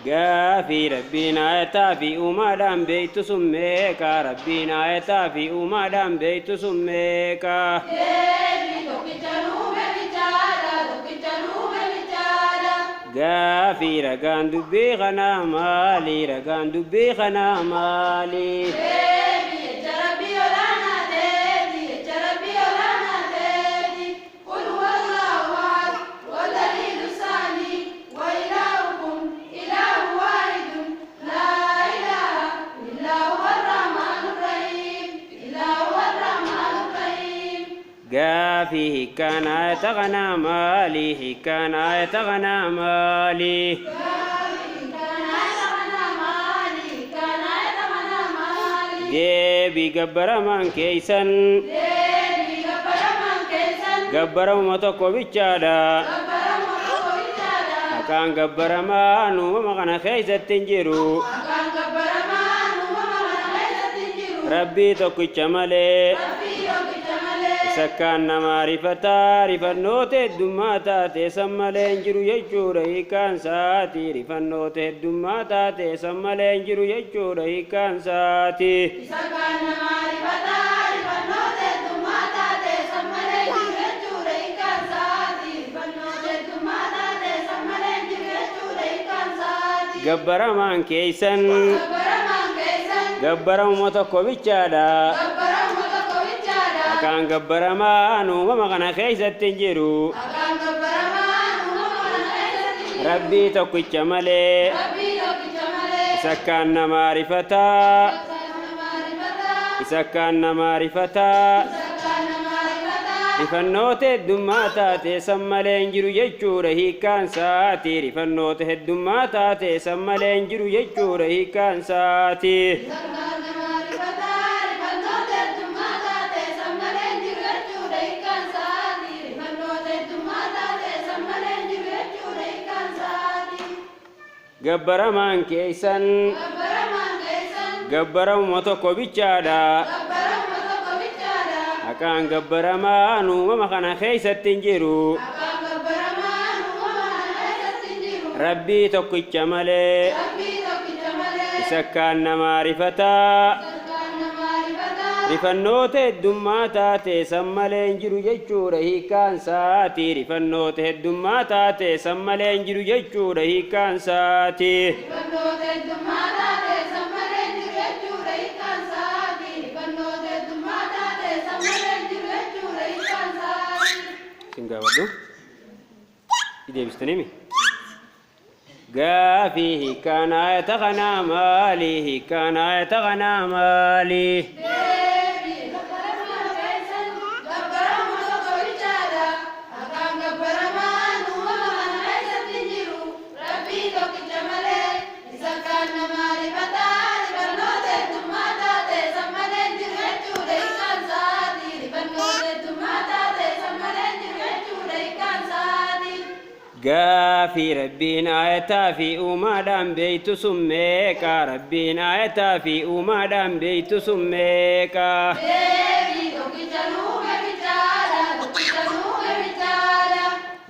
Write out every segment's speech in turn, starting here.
Gaafii Rabbiin aayataa fi uumaadhaan beeytu sun meeqa? Rabbiin aayataa fi uumaadhaan beeytu sun meeqa? Deebii tokkicha nuume bichaadha tokkicha nuume bichaadha. Gaafii ragaan dubbii kanaa maali? Ragaan dubbii kanaa maali? Deebii jecha Rabbii olaanaa ta'eeti jecha Rabbii olaanaa ta'eeti. Qul huwallaahu ahad wadaliilu saanii wa ilaahukum ilaahu waahidun laa ilaaha illaa huwa arrahmaanu rahiim illaa huwa arrahmaanu rahiim. Gaafii hiikkaan aayata kanaa maali? Hiikkaan aayata kanaa maali? Gaafii hiikkaan aayata kanaa maali? Hiikkaan aayata kanaa maali? Deebii gabbaramaan keeysan Deebii gabbaramaan keessan gabbaramuma tokko bichaadha. gabbaramuma tokko bichaadha. Haqaan gabbaramaan uumama kana keeysatti hin jiru. Haqaan gabbaramaan uumama kana keessatti hin jiru. Rabbii tokkicha malee. Rabbii tokkicha malee. Sakkaan namaa rifataa rifannoota heddummaa taate san malee hin jiru jechuudha hiikkaan saati. Rifannoota heddummaa taate san malee hin jiru jechuudha hiikkaan saati. Isa kaan namaa rifataa rifannoota heddummaa taate san malee hin jiru jechuudha hiikkaan saati. Rifannoota heddummaa taate san malee hin jiru jechuudha hiikkaan saati. Gabbaramaan keeysan Gabbaramaan keessan gabbaramuma tokko bichaadha. gabbaramuma tokko bichaadha. Haqaan gabbaramaan uumama kana keeysatti hin jiru. Haqaan gabbaramaan uumama kana keessatti hin jiru. Rabbii tokkicha malee. Rabbii tokkicha malee. Sakkaan namaa rifataa Sakkaan namaa rifataa. sakkaan namaa rifataa Sakkaan namaa rifataa. Rifannoota heddummaa taate san malee hin jiru jechuudha hiikkaan saati. Rifannoota heddummaa taate san malee hin jiru jechuudha hiikkaan saati. Sakkaan namaa rifataa. Rifannoota heddummaa taate san malee hin jiru jechuudha hiikkaan saati. Rifannoota heddummaa taate san malee hin jiru jechuudha hiikkaan saati. Gabbaramaan keeysan Gabbaramaan keessan gabbaramuma tokko bichaadha. gabbaramuma tokko bichaadha. Haqaan gabbaramaan uumama kana keeysatti hin jiru. Haqaan gabbaramaan uumama kana keessatti hin jiru. Rabbii tokkicha malee. Rabbii tokkicha malee. Sakkaan namaa rifataa Sakkaan namaa rifataa. Rifannoota heddummaa taate san malee hin jiru jechuudha hiikkaan saati. Rifannoota heddummaa taate san malee hin jiru jechuudha hiikkaan saati. Rifannoota heddummaa taate san malee hin jiru jechuudha hiikkaan saati. Rifannoota heddummaa taate san malee hin jiru jechuudha hiikkaan saati. Isin gaafadhu. Deebistanii mi? Gaafii hiikkaan aayata kanaa maali? Hiikkaan aayata kanaa maali? Deebii gabbaramaan keessan gabbaramuma tokko bichaadha. Haqaan gabbaramaan uumama kana keessatti hin jiru. Rabbii tokkicha malee. Isa kaan namaa rifataa rifannoota heddummaa taate san malee hin jiru jechuudha hiikkaan saati. Rifannoota heddummaa taate san malee hin jiru jechuudha hiikkaan saati. Gaafii Rabbiin aayataa fi uumaadhaan beeytu sun meeqa? Rabbiin aayataa fi uumaadhaan beeytu sun meeqa? Deebii tokkicha nuume bichaadha tokkicha nuume bichaadha.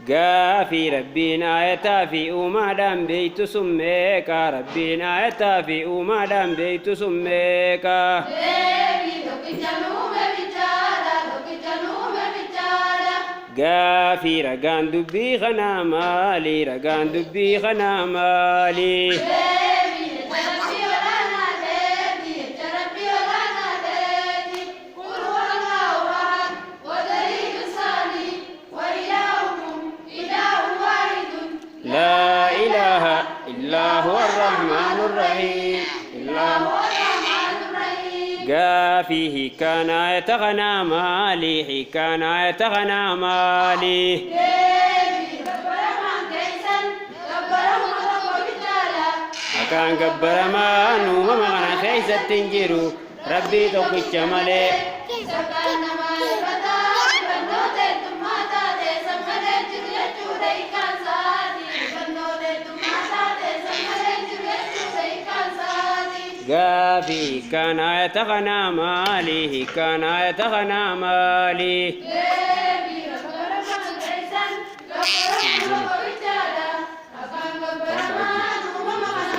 Gaafii Rabbiin aayataa fi uumaadhaan beeytu sun meeqa? Rabbiin aayataa fi uumaadhaan beeytu sun meeqa? Deebii tokkicha nuume bichaadha tokkicha nuume bichaadha. Gaafii ragaan dubbii kanaa maali? Ragaan dubbii kanaa maali? Deebii jecha Rabbii olaanaa ta'eeti jecha Rabbii olaanaa ta'eeti. Qul huwallaahu ahad wadaliilu saanii wa ilaahukum ilaahu waahidun Laa ilaaha illaa huwa arrahmaanu arrahiim. Illaa huwa arrahmaanu arrahiim. Gaafii hiikkaan aayata kanaa maali? Hiikkaan aayata kanaa maali? Deebii gabbaramaan keessan gabbaramuma tokko bichaadha. Haqaan gabbaramaan uumama kana keeysatti hin jiru. Rabbii tokkicha malee. Sakkaan namaa rifataa rifannoota heddummaa taate san malee hin jiru jechuudha hiikkaan saati. Rifannoota heddummaa taate san malee hin jiru jechuudha hiikkaan saati. Gaafii hiikkaan aayata kanaa maali? Hiikkaan aayata kanaa maali? Deebii gabbaramaan keessan gabbaramuma tokko bichaadha. Haqaan gabbaramaan uumama kana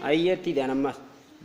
Ayyetti ammas.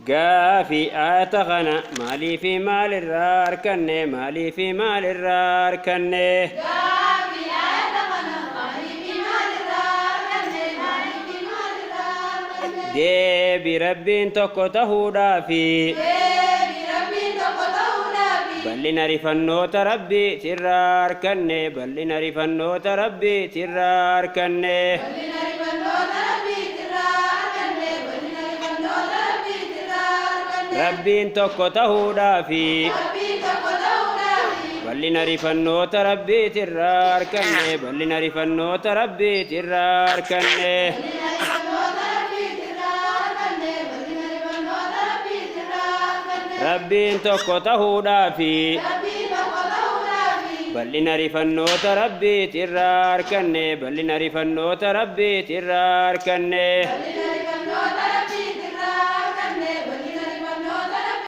Gaafii aayata kana maalii fi maalirraa arkanne? Maalii fi maalirraa arkanne? Gaafii aayata kana maalii fi maalirraa arganne? Maalii fi maalirraa arganne? Deebi Rabbiin tokko tahuudhaafi Deebii Rabbiin tokko ta'uudhaafi bal'ina rifannoota Rabbiitirraa arkanne, bal'ina rifannoota Rabbiitirraa arkanne. Bal'ina rifannoota Rabbiitirraa arganne, bal'ina rifannoota Rabbiitirraa arganne. Rabbiin tokko tahuudhaafi Rabbiin tokko ta'uudhaafi bal'ina rifannoota Rabbiitirraa arkanne, bal'ina rifannoota Rabbiitirraa arkanne. Bal'ina rifannoota Rabbiitirraa arganne, bal'ina rifannoota Rabbiitirraa arganne. Rabbiin tokko tahuudhaafi Rabbiin tokko ta'uudhaafi bal'ina rifannoota Rabbiitirraa arkanne, bal'ina rifannoota Rabbiitirraa arkanne. Bal'ina rifannoota